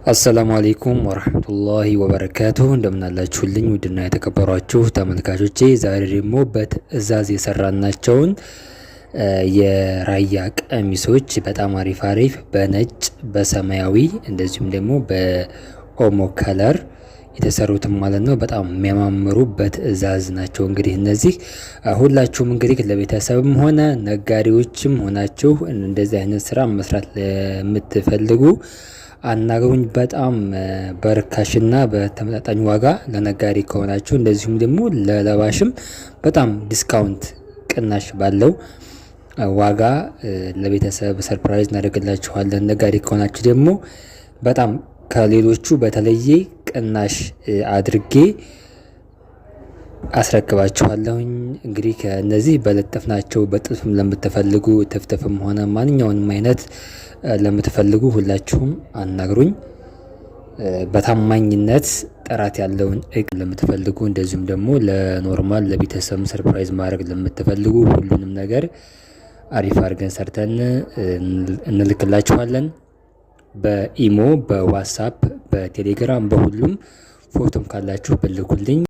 السلام عليكم ورحمة الله وبركاته። እንደምናላችሁልኝ ውድና የተከበሯችሁ ተመልካቾቼ፣ ዛሬ ደግሞ በትዕዛዝ የሰራናቸውን የራያ ቀሚሶች በጣም አሪፍ አሪፍ በነጭ፣ በሰማያዊ እንደዚሁም ደግሞ በኦሞ color የተሰሩትም ማለት ነው። በጣም የሚያማምሩ በትዕዛዝ ናቸው። እንግዲህ እነዚህ ሁላችሁም እንግዲህ ለቤተሰብም ሆነ ነጋዴዎችም ሆናችሁ እንደዚህ አይነት ስራ መስራት ለምትፈልጉ አናግሩኝ። በጣም በርካሽና በተመጣጣኝ ዋጋ ለነጋዴ ከሆናችሁ እንደዚሁም ደግሞ ለለባሽም በጣም discount ቅናሽ ባለው ዋጋ ለቤተሰብ surprise እናደርግላችኋለን። ነጋዴ ከሆናችሁ ደግሞ በጣም ከሌሎቹ በተለየ ቅናሽ አድርጌ አስረክባችኋለሁኝ። እንግዲህ ከእነዚህ በለጠፍናቸው በጥልፍም ለምትፈልጉ ትፍትፍም ሆነ ማንኛውንም አይነት ለምትፈልጉ ሁላችሁም አናግሩኝ። በታማኝነት ጥራት ያለውን እቃ ለምትፈልጉ እንደዚሁም ደግሞ ለ normal ለቤተሰብ surprise ማድረግ ለምትፈልጉ ሁሉንም ነገር አሪፍ አድርገን ሰርተን እንልክላችኋለን። በኢሞ፣ በዋትሳፕ፣ በቴሌግራም በሁሉም ፎቶም ካላችሁ ብልኩልኝ።